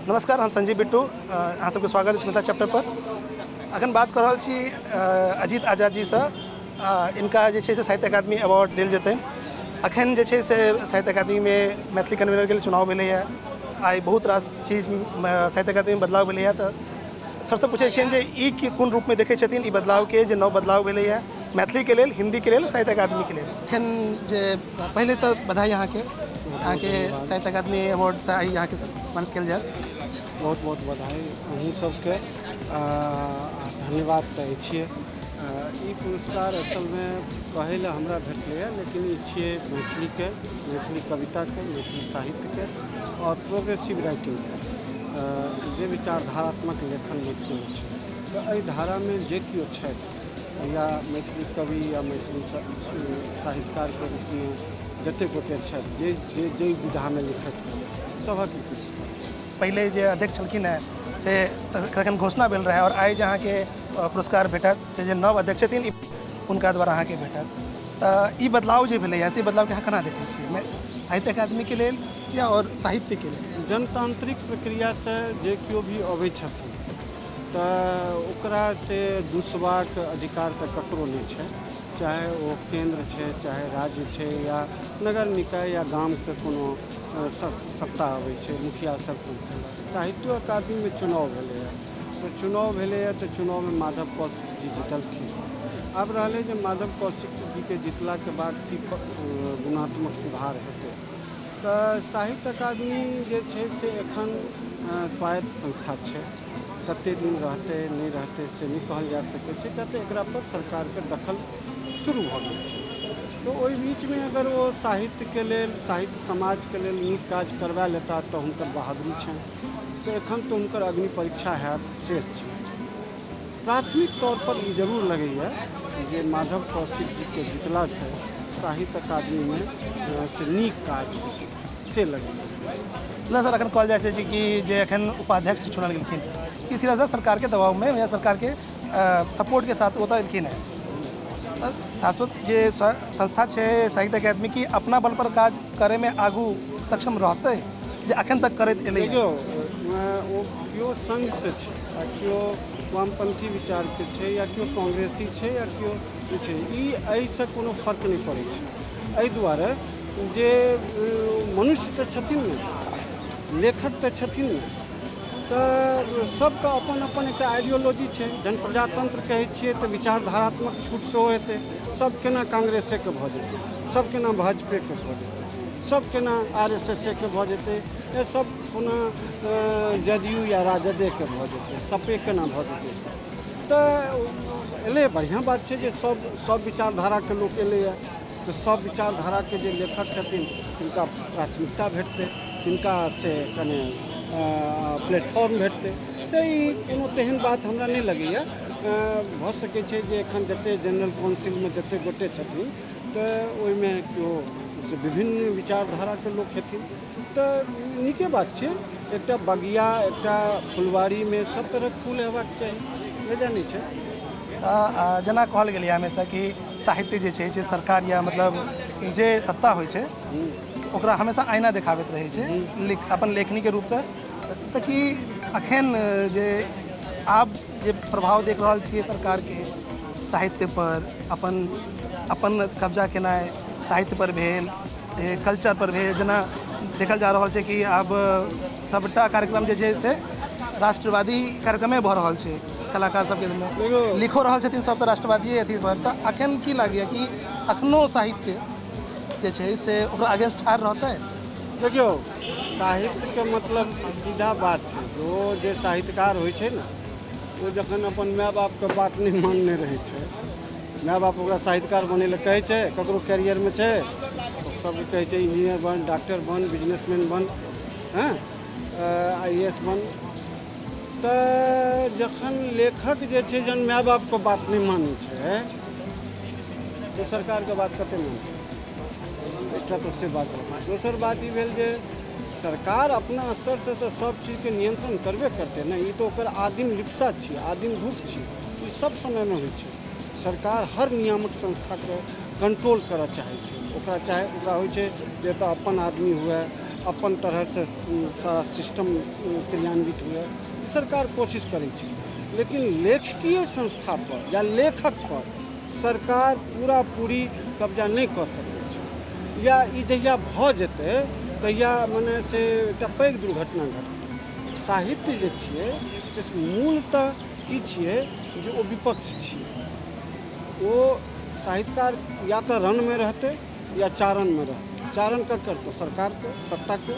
नमस्कार, हम संजीव बिट्टू, अहाँ सबके स्वागत अछि मिथिला चैप्टर पर। अखन बात कऽ रहल छी अजीत आजाद जीसँ। इनका जे छै से साहित्य अकादमी अवार्ड देल जेतनि। अखन जे छै से साहित्य अकादमीमे मैथिली कन्वीनरके लेल चुनाव भेलैए, आइ बहुत रास चीज साहित्य अकादमीमे बदलाव भेलैए। तऽ सरसँ पूछै छियनि जे ई की कोन रूपमे देखै छथिन ई बदलावके, जे नव बदलाव भेलैए मैथिलीके लेल, हिन्दीके लेल, साहित्य अकादमीके लेल। एखन जे पहिले तऽ बधाई अहाँके, अहाँके साहित्य अकादमी अवार्डसँ आइ अहाँके सम्मानित कयल जायत। बहुत बहुत बधाई अहूँ सबके, धन्यवाद तऽ अछिए। ई पुरस्कार असलमे कहै लए हमरा भेटलैए, लेकिन ई छियै मैथिलीके, मैथिली कविताके, मैथिली साहित्यके आओर प्रोग्रेसिव राइटिंगके, जे विचारधारात्मक लेखन मैथिलीमे छै, तऽ एहि धारामे जे केओ छथि या मैथिली कवि या मैथिली साहित्यकारके रूपमे जतेक गोटे छथि, जे जे जाहि विधामे लिखैत सभक ई पुरस्कार छै। पहिले जे अध्यक्ष छलखिन हेँ से तखन घोषणा भेल रहै, आओर आइ जे अहाँके पुरस्कार भेटत से जे नव अध्यक्ष छथिन हुनका द्वारा अहाँके भेटत। तऽ ई बदलाव जे भेलैए से बदलावके अहाँ केना देखै छियै साहित्य अकादमीके लेल या आओर साहित्यके लेल? जनतांत्रिक प्रक्रियासँ जे केओ भी अबै छथिन तऽ ओकरा से दुसबाक अधिकार तऽ ककरो नहि छै, चाहे ओ केन्द्र छै, चाहे राज्य छै, या नगर निकाय या गामके कोनो सत्ता अबै छै, मुखिया सरपञ्च सब। साहित्यो अकादमीमे चुनाव भेलैए, तऽ चुनाव भेलैए तऽ चुनावमे माधव कौशिक जी जीतलखिन। आब रहलै जे माधव कौशिक जीके जीतलाके बाद की गुणात्मक सुधार हेतै। तऽ साहित्य अकादमी जे छै से एखन स्वायत्त संस्था छै, कते दिन रहतै नहि रहतै से नहि कहल जा सकै छै, किया तऽ एकरा पर सरकारके दखल शुरू भऽ गेल छै। तऽ ओहि बीचमे अगर ओ साहित्यके लेल, साहित्य समाजके लेल नीक काज करवा लेता तऽ हुनकर बहादुरी छनि। तऽ एखन तऽ हुनकर अग्नि परीक्षा हैब शेष छै। प्राथमिक तौर पर ई जरूर लगैए जे माधव कौशिक जीके जीतलासँ साहित्य अकादमीमे से नीक काज हेतै, से लगैए। ना सर, अखन कहल जाइ छै कि जे एखन उपाध्यक्ष चुनल गेलखिन ई सीधा सीधा सरकारके दबावमे या सरकारके सपोर्टके साथ ओतऽ एलखिन हेँ। शाश्वत जे संस्था छै साहित्य अकादमी की अपना बल पर काज करैमे आगू सक्षम रहतै जे अखन तक करैत एलै? देखियौ, ओ केओ संघसँ छै आ केओ वामपन्थी विचारके छै या केओ कांग्रेसी छै या केओ ई छै, ई एहिसँ कोनो फर्क नहि पड़ै छै। एहि दुआरे जे मनुष्य तऽ छथिन ने, लेखक तऽ छथिन ने, तऽ सबके अपन अपन एकटा आइडियोलॉजी छै। जहन प्रजातंत्र कहै छियै तऽ विचारधारात्मक छूट सेहो हेतै। सब केना कांग्रेसेके भऽ जेतै, सब केना भाजपेके भऽ जेतै, सब केना आर एस एस के भऽ जेतै, या सब कोना जदयू या राजदेके भऽ जेतै, सपे केना भऽ जेतै सब। तऽ एलै, बढ़िआँ बात छै जे सब विचारधाराके लोक एलैए, तऽ सब विचारधाराके जे लेखक छथिन तिनका प्राथमिकता भेटतै, तिनका से कने प्लेटफॉर्म भेटतै। तऽ ई कोनो तेहन बात हमरा नहि लगैए। भऽ सकै छै जे एखन जतेक जनरल काउन्सिलमे जतेक गोटे छथिन तऽ ओहिमे केओ से विभिन्न विचारधाराके लोक हेथिन, तऽ नीके बात छै। एकटा बगिया, एकटा फुलवारीमे सब तरहक फूल हेबाक चाही, नहि जानै छै। जेना कहल गेलैए हमेशा कि साहित्य जे छै से सरकार या मतलब जे सत्ता होइ छै ओकरा हमेशा आईना देखाबैत रहै छै अपन लेखनीके रूपसँ। तऽ की अखन जे आब जे प्रभाव देख रहल छियै सरकारके साहित्य पर, अपन अपन कब्जा केनाइ साहित्य पर भेल, कल्चर पर भेल, जेना देखल जा रहल छै कि आब सबटा कार्यक्रम जे छै से राष्ट्रवादी कार्यक्रमे भऽ रहल छै, कलाकार सबके लिखो रहल छथिन सब तऽ राष्ट्रवादिए अथी पर। तऽ अखन की लागैए कि अखनो साहित्य जे छै से ओकरा अगेंस्ट ठाढ़ रहतै? देखियौ, साहित्यके मतलब सीधा बात छै, ओ जे साहित्यकार होइ छै ने ओ जखन अपन माय बापके बात नहि मानने रहै छै, माय बाप ओकरा साहित्यकार बनै लए कहै छै, ककरो कैरियरमे छै सबके कहै छै इंजीनियर बन, डॉक्टर बन, बिजनेसमैन बन, हँ आई ए एस बन। तऽ जखन लेखक जे छै जहन माय बापके बात नहि मानै छै तऽ सरकारके बात कतेक मानतै? एकटा तऽ से बात भेल। दोसर बात ई भेल जे सरकार अपना स्तरसँ तऽ सब चीजके नियंत्रण करबे करतै ने, ई तऽ ओकर आदिम लिप्सा छियै, आदिम रूप छियै, ई सब समयमे होइ छै। सरकार हर नियामक संस्थाके कंट्रोल करऽ चाहै छै, ओकरा चाहे ओकरा होइ छै जे एतऽ अपन आदमी हुए, अपन तरहसँ सारा सिस्टम क्रियान्वित हुए, सरकार कोशिश करै छै। लेकिन लेखकीय संस्थापर या लेखकपर सरकार पूरा पूरी कब्जा नहि कऽ सकै छै, या ई जहिया भऽ जेतै तहिया मने से एकटा पैघ दुर्घटना घटतै। साहित्य जे छियै से मूलतः की छियै जे ओ विपक्ष छियै। ओ साहित्यकार या तऽ रणमे रहतै या चारणमे रहतै। चारण ककर? तऽ सरकारके, सत्ताके।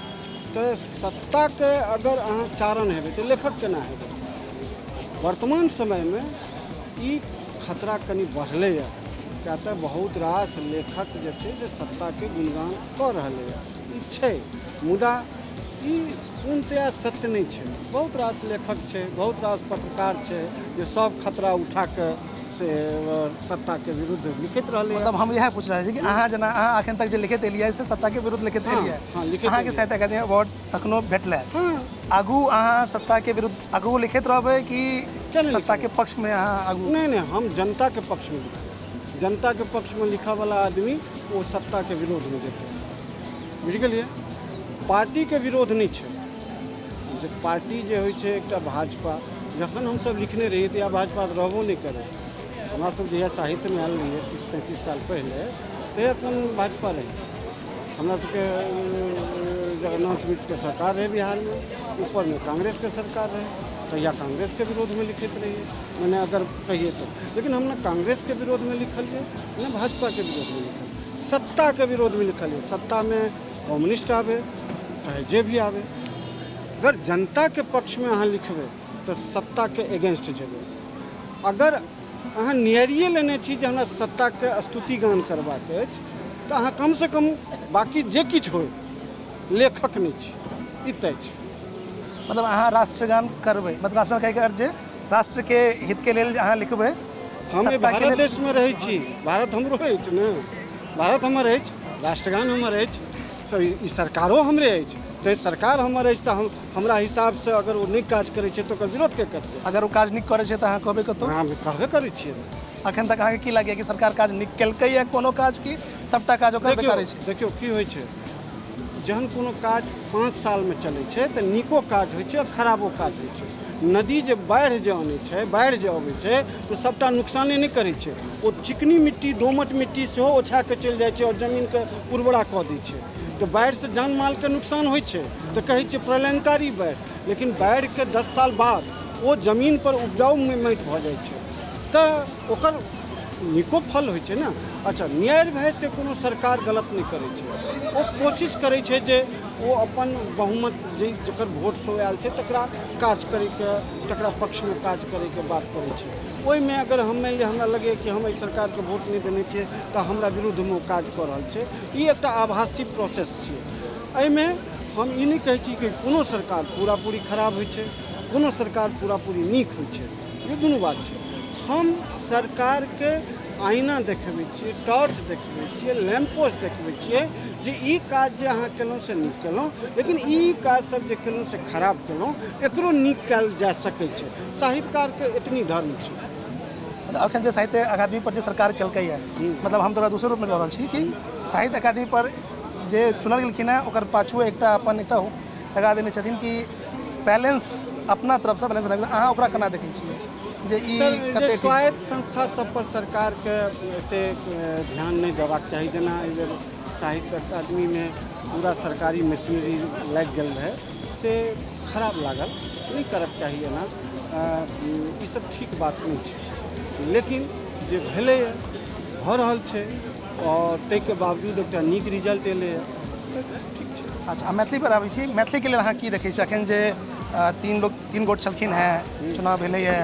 तऽ सत्ताके अगर अहाँ चारण हेबै तऽ लेखक केना हेबै? वर्तमान समयमे ई खतरा कनि बढ़लैए, किया तऽ बहुत रास लेखक जे छै से सत्ताके गुणगान कऽ रहलैए, ई छै। मुदा ई पूर्णतया सत्य नहि छै। बहुत रास लेखक छै, बहुत रास पत्रकार छै जे सब खतरा उठाकऽ से सत्ताके विरुद्ध लिखैत रहलैए। मतलब हम इएह पूछ रहल छी कि अहाँ जेना अहाँ एखन तक जे लिखैत एलियै से सत्ताके विरुद्ध लिखैत एलियै, अहाँके साहित्य अकादमी अवार्ड तखनो भेटलै, आगू अहाँ सत्ताके विरुद्ध आगू लिखैत रहबै कि सत्ताके पक्षमे अहाँ आगू? नहि नहि, हम जनताके पक्षमे लिखबै। जनताके पक्षमे लिखऽवला आदमी ओ सत्ताके विरोधमे जेतै, बुझि गेलियै? पार्टीके विरोध नहि छै। जे पार्टी जे होइ छै एकटा भाजपा, जखन हमसब लिखने रहियै तऽ भाजपा तऽ रहबो नहि करै। हमरा सब जहिया साहित्यमे आयल रहियै 30-35 साल पहिले, तहिया कोन भाजपा रहै? हमरा सबके जगन्नाथ मिश्रके सरकार रहै बिहारमे, ऊपरमे कांग्रेसके सरकार रहै, तहिया कांग्रेसके विरोधमे लिखैत रहियै, मने अगर कहियै तऽ। लेकिन हम ने कांग्रेसके विरोधमे लिखलियै ने भाजपाके विरोधमे लिखलियै, सत्ताके विरोधमे लिखलियै। सत्तामे कम्युनिस्ट आबै चाहे जे भी आबै, अगर जनताके पक्षमे अहाँ लिखबै तऽ सत्ताके एगेंस्ट जेबै। अगर अहाँ नियरिए लेने छी जे हमरा सत्ताके स्तुतिगान करबाक अछि, तऽ अहाँ कमसँ कम बाँकी जे किछु होइ लेखक नहि छी, ई तय छै। मतलब अहाँ राष्ट्रगान करबै, मतलब राष्ट्रगान कहैके अर्थ जे राष्ट्रके हितके लेल अहाँ लिखबै। हम भारत देशमे रहै छी, भारत हमरो अछि ने, भारत हमर अछि, राष्ट्रगान हमर अछि, ई सरकारो हमरे अछि। तऽ सरकार हमर अछि तऽ हम हमरा हिसाबसँ अगर ओ नहि काज करै छै तऽ ओकर विरोध के करतै? अगर ओ काज नीक करै छै तऽ अहाँ कहबै कतौ? हम कहबे करै छियै। अखन तक अहाँके की लागैए कि सरकार काज नीक केलकै या कोनो काज कि सबटा काज ओकर बेकारे छै? देखियौ की होइ छै, जहन कोनो काज 5 सालमे चलै छै तऽ नीको काज होइ छै आओर खराबो काज होइ छै। नदी जे बाढ़ि जे अनै छै, बाढ़ि जे अबै छै तऽ सबटा नुकसाने नहि करै छै, ओ चिकनी मिट्टी दोमट मिट्टी सेहो ओछा कऽ चलि जाइ छै आओर जमीनके उर्वरा कऽ दै छै। तऽ बाढ़िसँ जान मालके नुकसान होइ छै तऽ कहै छै प्रलयंकारी बाढ़ि, लेकिन बाढ़िके 10 साल बाद ओ जमीनपर उपजाउ माटि भऽ जाइ छै तऽ ओकर नीको फल होइ छै ने। अच्छा, न्याय भैंसके कोनो सरकार गलत नहि करै छै, ओ कोशिश करै छै जे ओ अपन बहुमत जे जकर वोटसँ आयल छै तकरा काज करैके, तकरा पक्षमे काज करैके बात करै छै। ओहिमे अगर हम मानि लिअ हमरा लगैए कि हम एहि सरकारके वोट नहि देने छियै तऽ हमरा विरुद्धमे ओ काज कऽ रहल छै, ई एकटा आभासी प्रोसेस छियै। एहिमे हम ई नहि कहै छी कि कोनो सरकार पूरा पूरी खराब होइ छै, कोनो सरकार पूरा पूरी नीक होइ छै, ई दुनू बात छै। हम सरकारके आईना देखबै छियै, टॉर्च देखबै छियै, लैम्प पोस्ट देखबै छियै जे ई काज जे अहाँ केलहुँ से नीक केलहुँ, लेकिन ई काज सब जे केलहुँ से खराब केलहुँ, एकरो नीक कयल जा सकै छै। साहित्यकारके एतनी धर्म छै। मतलब अखन जे साहित्य अकादमी पर जे सरकार केलकैए, मतलब हम तोरा दोसर रूपमे लऽ रहल छी कि साहित्य अकादमी पर जे चुनल गेलखिन हेँ ओकर पाछू एकटा अपन एकटा लगा देने छथिन कि बैलेंस अपना तरफसँ बैलेंस बना, अहाँ ओकरा केना देखै छियै जे ई सर? स्वायत्त संस्था सब पर सरकारके एतेक ध्यान नहि देबाक चाही। जेना एहि बेर साहित्य अकादमीमे पूरा सरकारी मशीनरी लागि गेल रहै, से खराब लागल, नहि करक चाही एना, ई सब ठीक बात नहि छै। लेकिन जे भेलैए भऽ रहल छै आओर ताहिके बावजूद एकटा नीक रिजल्ट एलैए तऽ ठीक छै। अच्छा, मैथिली पर आबै छी। मैथिलीके लेल अहाँ की देखै छी अखन जे तीन गोट छलखिन हेँ, चुनाव भेलैए,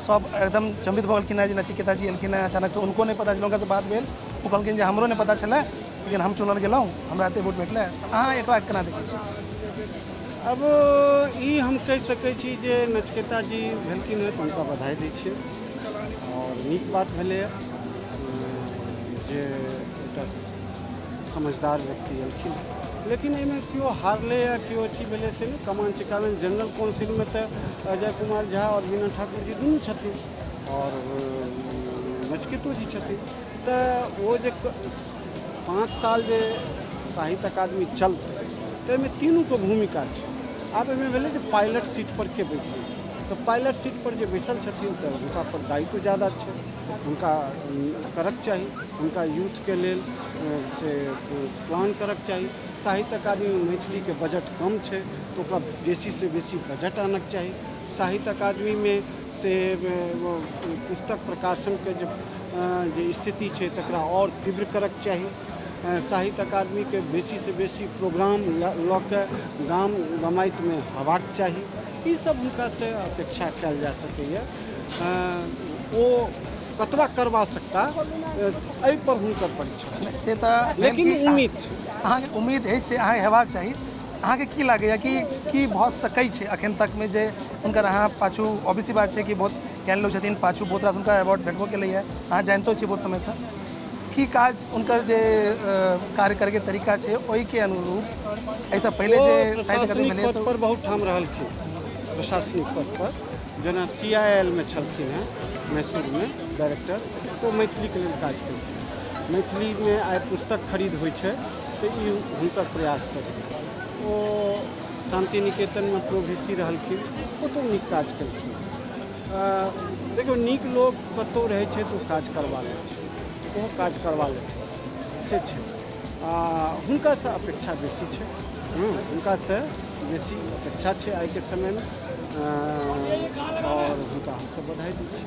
सब एकदम चम्बित भऽ गेलखिन हेँ जे नचिकेता जी एलखिन हेँ अचानक से, उनको नहि पता छलै, हुनकासँ बात भेल, ओ कहलखिन जे हमरो नहि पता छलै लेकिन हम चुनल गेलहुँ, हमरा एते वोट भेटलै। अहाँ एकरा केना देखै छी? अब ई हम कहि सकै छी जे नचिकेता जी भेलखिन हेँ तऽ हुनका बधाई दै छियै आओर नीक बात भेलैए जे एकटा समझदार व्यक्ति एलखिन। लेकिन एहिमे केओ हारलै या केओ अथी भेलै से नहि, कमान छै। कारण जनरल काउंसिलमे तऽ अजय कुमार झा आओर वीणा ठाकुर जी दुनू छथिन आओर नचिकेतो जी छथिन, तऽ ओ जे 5 साल जे साहित्य अकादमी चलतै तऽ एहिमे तीनूके भूमिका छै। आब एहिमे भेलै जे पायलट सीटपर के बैसल छै, तऽ पायलट सीटपर जे बैसल छथिन तऽ हुनका पर दायित्व ज्यादा छै, हुनका करक चाही, हुनका यूथके लेल से प्लान करक चाही। साहित्य अकादमीमे मैथिलीके बजट कम छै तऽ ओकरा बेसीसँ बेसी बजट आनक चाही। साहित्य अकादमीमे से पुस्तक प्रकाशनके जे जे स्थिति छै तकरा आओर तीव्र करक चाही। साहित्य अकादमीके बेसीसँ बेसी प्रोग्राम लऽ कऽ गाम गमाइतमे हेबाक चाही। ईसब हुनकासँ अपेक्षा कयल जा सकैए। ओ कतबा करबा सकता एहिपर हुनकर परीक्षा से तऽ, लेकिन उम्मीद छै, अहाँके उम्मीद अछि से अहाँके हेबाक चाही। अहाँके की लागैए कि की भऽ सकै छै एखन तकमे जे हुनकर अहाँ पाछू, ऑब्वियसली बात छै कि बहुत ज्ञानी लोक छथिन, पाछू बहुत रास हुनका अवार्ड भेटबो केलैए, अहाँ जानितो छी बहुत समयसँ की काज हुनकर जे कार्य करैके तरीका छै ओहिके अनुरूप एहिसँ पहिले जे प्रशासनिक पद पर बहुत ठाम रहलखिन, प्रशासनिक पद पर जेना CIL मे छलखिन हेँ मैसूरमे डायरेक्टर, तऽ ओ मैथिलीके लेल काज केलखिन। मैथिलीमे आइ पुस्तक खरीद होइ छै तऽ ई हुनकर प्रयाससँ भेल। ओ शान्ति निकेतनमे प्रोभिसी रहलखिन, ओतहु नीक काज केलखिन। देखियौ, नीक लोक कतहु रहै छै तऽ ओ काज करबा लै छै, ओहो काज करबा लेथिन से छै। आ हुनकासँ अपेक्षा बेसी छै, हुनकासँ बेसी अपेक्षा छै आइके समयमे, आओर हुनका हमसब बधाई दै छी।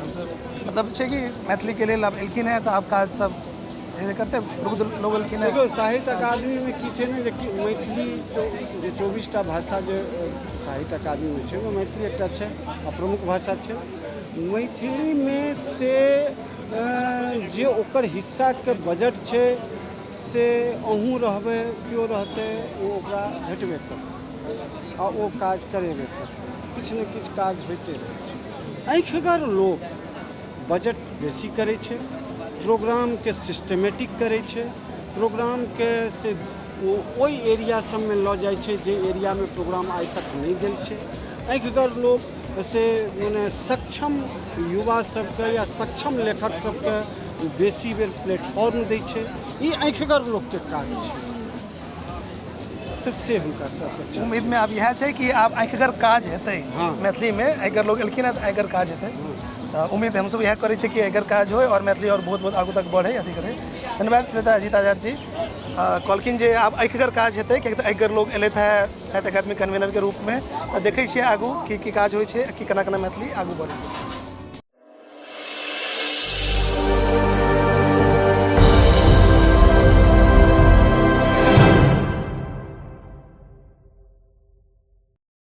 हमसब मतलब छै कि मैथिलीके लेल आब एलखिन हेँ तऽ आब काज सब करते लोग एलखिन हेँ। देखियौ, साहित्य अकादमीमे की छै ने जे कि मैथिली जे 24टा भाषा जे साहित्य अकादमीमे छै ओहिमे मैथिली एकटा छै आ प्रमुख भाषा छै। मैथिलीमे से जे ओकर हिस्साके बजट छै से अहूँ रहबै केओ रहतै ओ ओकरा भेटबे करतै आ ओ काज करेबे करतै, किछु ने किछु काज होइते रहै छै। आँखिगर लोक बजट बेसी करै छै, प्रोग्रामके सिस्टमेटिक करै छै, प्रोग्रामके से ओ ओहि एरिया सबमे लऽ जाइ छै जे एरियामे प्रोग्राम आइ तक नहि गेल छै। आँखिगर लोक से मने सक्षम युवा सबके या सक्षम लेखक सबके बेसी बेर प्लेटफॉर्म दै छै। ई आँखिगर लोकके काज छै, तऽ से हुनका सब उम्मीदमे आब इएह छै कि आब आँखिगर काज हेतै। हाँ। मैथिलीमे आँखिगर लोक एलखिन हँ तऽ आँखिगर काज हेतै। तऽ उम्मीद हमसब इएह करै छियै कि एकर काज होइ आओर मैथिली आओर बहुत बहुत आगू तक बढ़ै, अथी करै। धन्यवाद श्वेता अजीत आजाद जी। कहलखिन जे आब अखगर काज हेतै, कियाकि तऽ अखगर लोक एलथि हेँ साहित्य अकादमी कन्वीनरके रूपमे, तऽ देखै छियै आगू की की काज होइ छै, की केना केना मैथिली आगू बढ़ै।